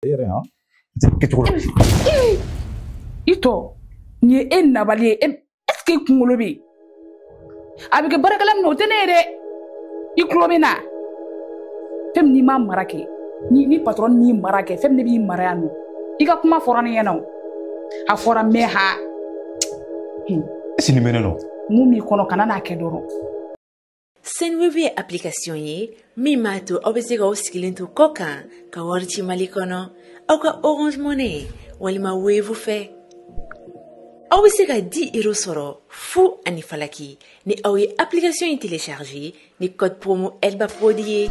E yɛrɛ han kɛcogo la. I tɔ nin ye e nabali ye, est ce que i kunkolo bɛ yen? A bɛ kɛ baarakɛla min na o tɛ ne ye dɛ. I tulo bɛ na fɛn min n'i ma mara kɛ, ni patron m'i mara kɛ, fɛn min ne b'i mara yan nɔ. I ka kuma fɔra ne ɲɛna o, a fɔra mɛ ha. Est-ce que nin bɛ ne nɔ? Mun b'i kɔnɔ kana n'a kɛ dɔrɔn. Sendwave ye application ye min b'a to aw bɛ se k'aw sigilen to kɔ kan ka wari ci Mali kɔnɔ aw ka Orange Money walima Wave fɛ. Aw bɛ se ka 10 euros sɔrɔ fu ani falaki ni aw ye application in télécharger ni code promo Elba Prod ye.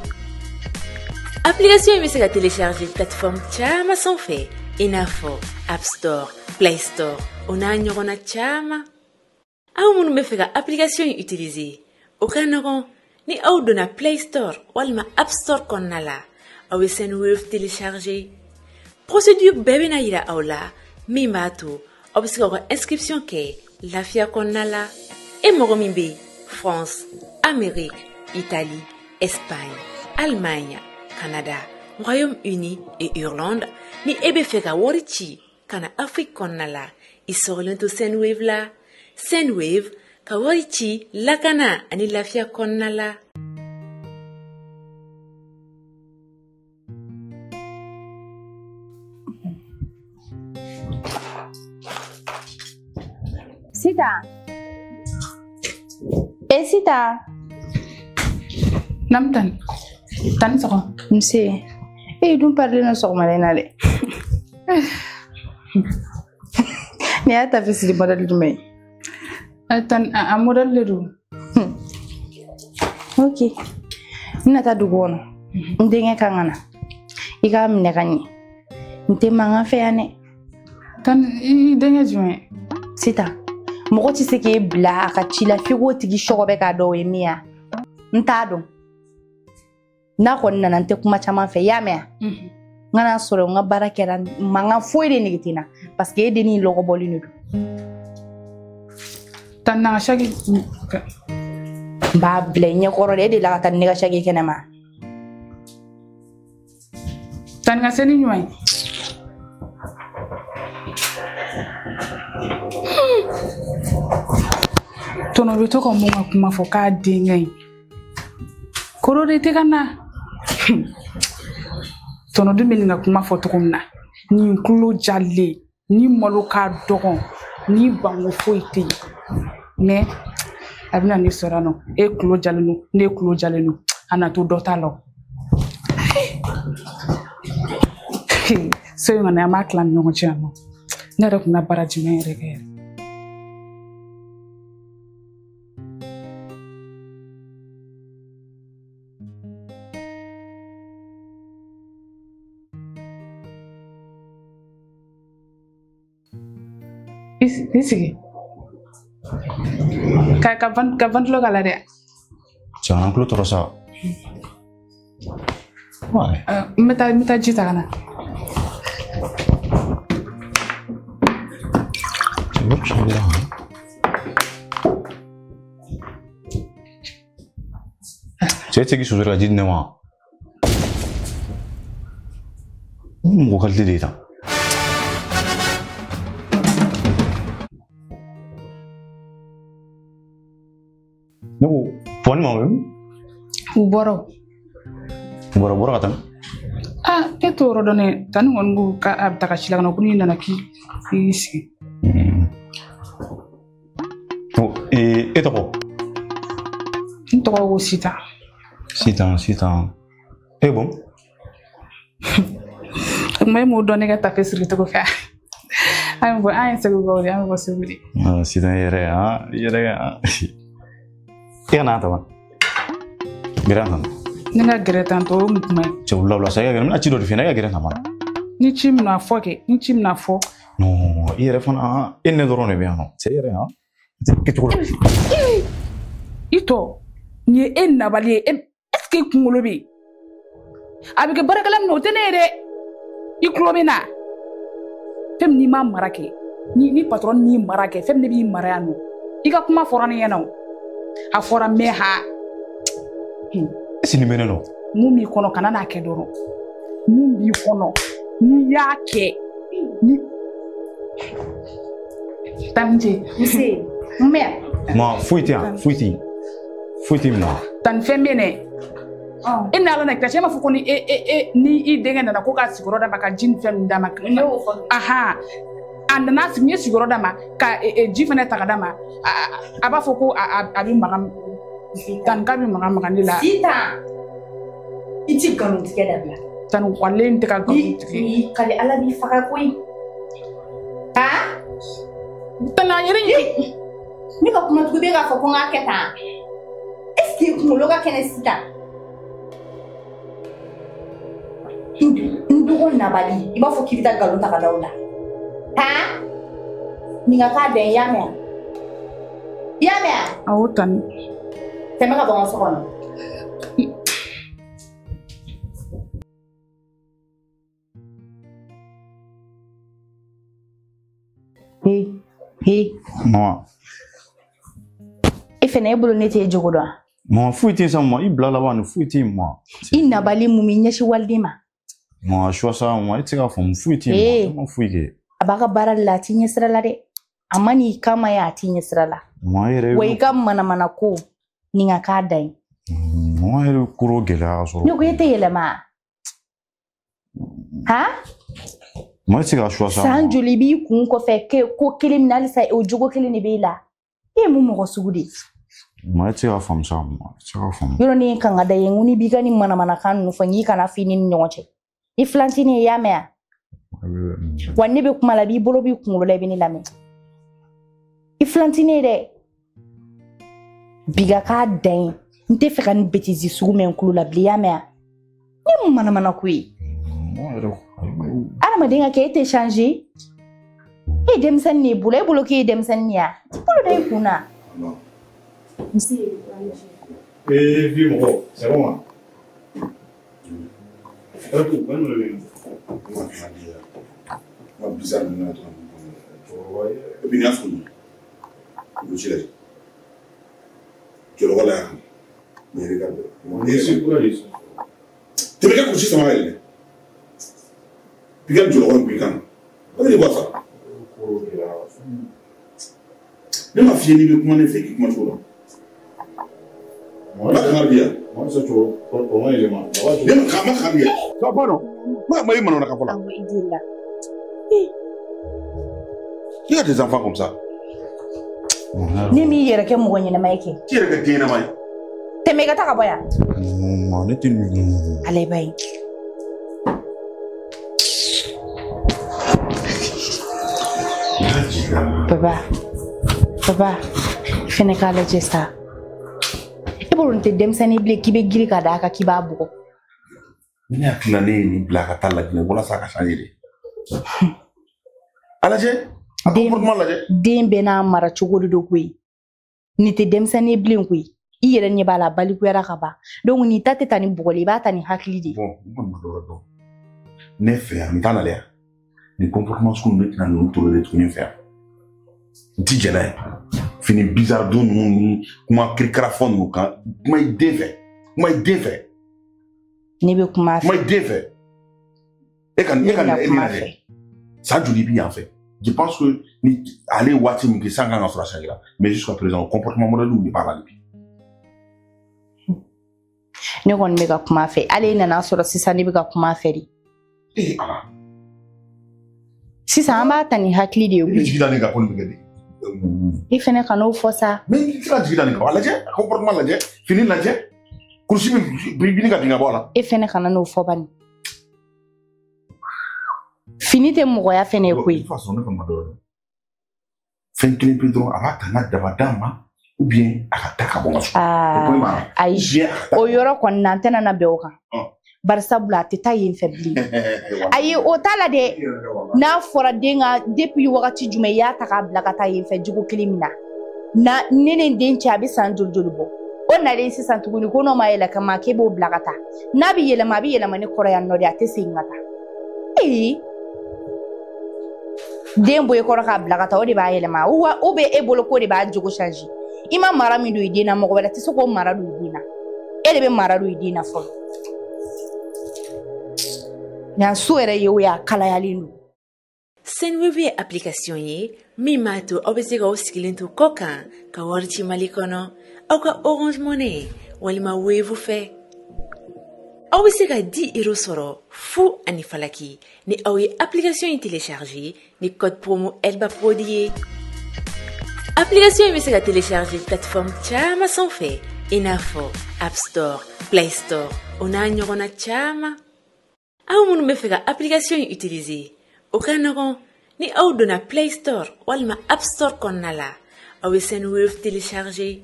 Application in bɛ se ka télécharger plateforme caman sanfɛ i n'a fɔ App Store, Play Store o n'a ɲɔgɔnna caman. Aw minnu bɛ fɛ ka application in utiliser, o ka nɔgɔn ni aw donna Play Store walima App Store kɔnɔna la, aw bɛ Sendwave télécharger. Procédure bɛɛ bɛna yira aw la min b'a to aw bɛ se k'aw ka inscription kɛ lafiya kɔnɔna la. E mɔgɔ min bɛ France, Amérique, Italie, Espagne, Allemagne, Canada, Royaume-Uni et Irlande, ni e bɛ fɛ ka wari ci ka na Afrique kɔnɔna la, i sɔgɔlen to Sendwave la. Sendwave ka wari ci lakana ani lafiya kɔnɔna la. Sita. E Sita. Nam tan. Tan sɔgɔ. Nse. E dun parilen don sɔgɔmada in na dɛ. Nin y'a tafe siri modèle jumɛn ye? Tan a modèle de don. Ok. N bɛna taa dugu kɔnɔ. N denkɛ kan ka na. I k'a minɛ ka ɲɛ. N tɛ mankan fɛ yan dɛ. Tan i denkɛ jumɛn? Sita, mɔgɔ tɛ se k'e bila a ka ci la f'i k'o tigi sɔgɔbɛ k'a dɔn o ye min ye. N t'a dɔn. N'a kɔni nana n tɛ kuma caman fɛ, i y'a mɛn wa? N kana sɔrɔ n ka baara kɛra mankan foyi de nege tɛ n na parce que e dennin lɔgɔbɔlen de don. Tan na n ka saki. N b'a bila i ɲɛkɔrɔ dɛ, e delila ka taa ni ne ka saki kɛnɛ ma. Tan ka se ni ɲuman ye. Tɔnɔ bɛ to ka mun ka kuma fɔ k'a denkɛ ye. Koro de tɛ ka na. Tɔnɔ dun bɛ nin ka kuma fɔ cogo min na, nin tulo jalen, ni malo ka dɔgɔn, ni banko foyi tɛ yen. Mɛ a bɛna ne sɔrɔ yan nɔ, e tulo jalen don, ne tulo jalen don, a na to dɔ ta la o. So in kɔni an b'a tila ni ɲɔgɔn cɛ yan nɔ. Ne yɛrɛ kun na baara jumɛn yɛrɛ kɛ yɛrɛ. I sigi. Ka ventilo k'a la dɛ. Cɛ an tulo tɔɔrɔ sa. N bɛ taa ji ta ka na. Cɛ tɛ k'i sutura ka ji di ne ma. Mɔgɔ qualité de ye tan. Ne ko fɔ ni ma bɛ min? U bɔra o. U bɔra ka taa min? Ah, e t'o yɔrɔ dɔn dɛ. Tani kɔni ko k'a bɛ taa ka ci la ka na ko n'i nana k'i sigi. E tɔgɔ? N tɔgɔ ko Sitan. Sitan. E bon? Kuma e m'o dɔn ne ka tafe siri cogo fɛ. An bɛ bɔ, an ye Segukaw de ye, an bɛ bɔ Segu de. Sitan yɛrɛ han, i yɛrɛ han. I ka n'a ta wa? Gɛrɛ an kan. Ne ka gɛrɛ tan tɔ o ye mun kuma ye? Cɛ wula sa, i ka gɛrɛ, n bɛna ci dɔ de f'i ɲɛna, i ka gɛrɛ tan fana. Ni ci min na fɔ kɛ, ni ci min na fɔ. Non, i yɛrɛ fana, e ni ne dɔrɔn de bɛ yan nɔ. Cɛ i yɛrɛ han, kɛcogo la. I tɔ, nin ye e nabali ye, est ce que i kunkolo bɛ yen? A bɛ kɛ baarakɛla min na o tɛ ne ye dɛ. I tulo bɛ na. Fɛn min n'i ma mara kɛ, ni patron m'i mara kɛ, fɛn min ne b'i mara yan nɔ. I ka kuma fɔra ne ɲɛna o. A fɔra mɛ ha. Est-ce que nin bɛ ne nɔ? Mun b'i kɔnɔ kana n'a kɛ dɔrɔn. Mun b'i kɔnɔ N'i y'a kɛ ni Tani Nse mun bɛ yan? Ma foyi tɛ yan, foyi tɛ yen. Foyi tɛ yen ma. Tani fɛn bɛ yen dɛ. E n'Ala na kira cɛ, e m'a fɔ ko ni e ni i denkɛ nana ko ka sigiyɔrɔ d'a ma ka ji ni fɛn ninnu d'a ma. Ne y'o fɔ. Ahan. A nana sigi, n ye sigiyɔrɔ d'a ma ka ji fana ta ka d'a ma. A b'a fɔ ko a bɛ maga. Tani k'a bɛ maga maga ne la. Sitan, i ti nkalon tigɛ dabila. Tani walen tɛ ka nkalon tigɛ. Ni kali Ala b'i faga koyi. Han? Tani a yɛrɛ ye. Ne ka kuma tugun, i bɛ k'a fɔ ko n k'a kɛ tan. Est ce que kunkolo ka kɛnɛ sisan? N dɔgɔ nabali, i b'a fɔ k'i bɛ taa nkalon ta ka da o la. Han? Nin ka k'a dan ye, i y'a mɛn wa? I y'a mɛn wa? Awɔ Tani. Tɛmɛ ka bɔ n ka so kɔnɔ. He, he. Mama. E fɛnɛ e bolo ne t'e jogo dɔn wa? Mama foyi tɛ yen sa mama, i bila laban ni foyi tɛ yen mama. I nabali mun b'i ɲɛsin waliden ma? Mama suwa sa mama, e tɛ se k'a faamu foyi tɛ yen mama, e ma foyi kɛ. A b'a ka baara de la, a t'i ɲɛsira la dɛ. A ma n'i kama ye, a t'i ɲɛsira la. Mama e yɛrɛ. Wa i ka manamana ko nin ka k'a dan ye. Mama yɛrɛ koro gɛlɛya ka sɔrɔ. Ne ko e tɛ yɛlɛma. Han? Mama e tɛ se ka suwa sa. San joli b'i kun kɔfɛ ko kelen min na halisa o jogo kelen de b'e la. E ye mun mɔgɔ sugu de ye? Mama e tɛ se k'a faamu sa mama, e tɛ se k'a faamu. Yɔrɔ ne ye kan ka da ye, n ko n'i b'i ka nin manamanakan ninnu fɔ n k'i kana f'i ni ɲɔgɔn cɛ. I filantinin ye, i y'a mɛn wa? Wa ne bɛ kuma la, b'i bolo b'i kunkolo la, i bɛ ne lamɛn. I filantinin ye dɛ. Bi ka k'a dan ye. N tɛ fɛ ka nin bêtise sugu mɛn n tulo la bilen, i y'a mɛn wa? Ne ye mun manamana ko ye? Adamaden ka kɛ e tɛ changer. E ye denmisɛnnin de ye bolo, e bolo k'e ye denmisɛnnin ye wa? I bolo da i kun na. Nse. Ee bi mɔgɔ, c'est bon wa? Et puis, il y a un truc. Tu le vois là. Mais regarde. Tu regardes aussi ça va aller. Puis quand tu le vois, puis quand. Allez voir ça. Ne ma fille ni comment ne fait qui comment tu vois. Moi, je bien. Moi, ça tu vois, il est mal. Ne ma kama bien. Ça va non? Moi, moi, il m'a donné la Ah oui, il dit là. Il y a des enfants comme ça. Ne m'i yɛrɛ kɛ mɔgɔ ɲɛnama ye kɛ. I yɛrɛ kɛ den ɲɛnama ye. Tɛmɛ i ka taa ka bɔ yan. Ne tɛ Ala i b'a ye. Papa, papa, i fɛnɛ k'a lajɛ sa. E bolo nin tɛ denmisɛnnin bilen k'i bɛ girin ka d'a kan k'i b'a bugɔ. Ne hakili la ne ye nin bila ka taa Laginɛ walasa a ka changer de. A lajɛ. A comportement lajɛ. Den bɛɛ n'a mara cogo de don koyi. Nin tɛ denmisɛnnin ye bilen koyi. I yɛrɛ ɲɛ b'a la, a balikuyara ka ban. Donc nin ta tɛ taa ni bugɔli ye, i b'a ta ni hakili de ye. Bon, n kɔni b'a dɔ dɔn. Ne fɛ yan, n t'a nalen yan. Nin comportement sugu ninnu ne tɛna ninnu tolérer tuguni n fɛ yan. N ti jɛn n'a ye. Fini bizarre don ninnu ni kuma kirikara fɔ ninnu kan, kuma i den fɛ. Kuma i den fɛ. Ne bɛ kuma a fɛ. Kuma i den fɛ. E ka nin e ka nin e lajɛ. San joli bi yan fɛ? Je pense que ni ale ye waati min kɛ san kan ka sɔrɔ a changera, mais jusqu'à présent comportement modèle de b'a la bi. Ne kɔni bɛ ka kuma a fɛ, hali e nana sɔrɔ sisan ne bɛ ka kuma a fɛ de. Ee Ala. Sisan an b'a ta ni hakili de ye koyi. I jigi da ne kan ko nin bɛ kɛ de. I fɛnɛ kan'o fɔ sa. Mais i tɛ se ka jigi da ne kan, a lajɛ, a comportement lajɛ, fini lajɛ, kurusi bɛ ɲini ka bin ka bɔ a la. E fɛnɛ kana n'o fɔ bani. Fini tɛ mɔgɔya fɛnɛ ye koyi. De toute façon ne kɔni ma dɔ wɛrɛ. Fɛn kelen pe dɔrɔn a b'a ta n ka daba d'a ma ou bien a ka taa ka bɔ n ka so. Ayi, o yɔrɔ kɔni na n tɛna na bɛn o kan. Bari sabula a tɛ taa yen fɛ bilen. Ayi, o t'a la dɛ. N'a fɔra den ka depuis wagati jumɛn i y'a ta k'a bila ka taa yen fɛ jogo kelen min na. Na ne ni den cɛ a bɛ san joli joli bɔ. O nalen sisan tuguni ko n'o ma yɛlɛ kama k'e b'o bila ka taa. N'a bɛ yɛlɛma a bɛ yɛlɛma ne kɔrɔ yan nɔ de, a tɛ segin ka taa. Ee. Den bɔ i kɔrɔ k'a bila ka taa o de b'a yɛlɛma wa o bɛ e bolo k'o de b'a jogo changer. I ma mara min don i den na, mɔgɔ wɛrɛ tɛ se k'o mara don i den na. E de bɛ mara don i den na fɔlɔ. Yan so yɛrɛ ye o ye a kalayalen don. Sendwave ye application ye min b'a to aw bɛ se k'aw sigilen to kɔ kan ka wari ci Mali kɔnɔ aw ka Orange Money walima Wave fɛ. Aw bɛ se ka 10 euros sɔrɔ fu ani falaki ni aw ye application in télécharger ni code promo Elba Prod ye. Application in bɛ se ka télécharger plateforme caman sanfɛ i n'a fɔ App Store, Play Store o n'a ɲɔgɔnna caman. Aw minnu bɛ fɛ ka application in utiliser, o ka nɔgɔn ni aw donna Play Store walima App Store kɔnɔna la, aw bɛ Sendwave télécharger.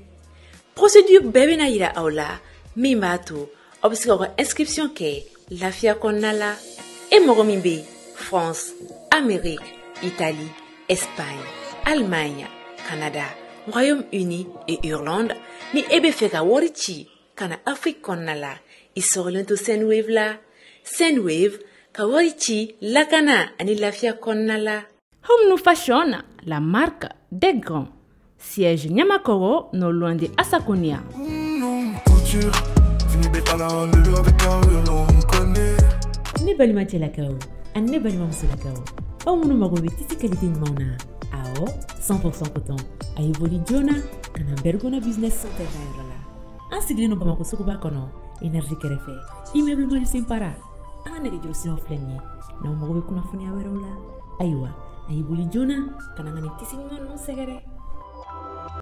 Procédure bɛɛ bɛna yira aw la min b'a to aw bɛ se k'aw ka inscription kɛ lafiya kɔnɔna la. E mɔgɔ min bɛ France, Amérique, Italie, Espagne, Allemagne, Canada, Royaume-Uni et Irlande, ni e bɛ fɛ ka wari ci ka na Afrique kɔnɔna la, i sɔgɔlen to Sendwave la. Sendwave ka wari ci lakana ani lafiya kɔnɔna la. Home New Fashion, la marque des grands. Siège Niamakoro, non loin de Assakonia. Couture, Ne balima cɛlakaw ani ne balima musolakaw, aw minnu mago bɛ tissu qualité ɲumanw na, awɔ, 100% coton, a ye boli joona ka na Bergona Business Center ka yɔrɔ la. An sigilen don Bamakɔ suguba kɔnɔ, énergie kɛrɛfɛ, immeuble Mali Para. An ka nɛgɛjuru siraw filɛ nin ye, n'aw mago bɛ kunnafoniya wɛrɛw la, ayiwa, a ye boli joona ka na ka nin tissu ɲuman ninnu sɛgɛrɛ.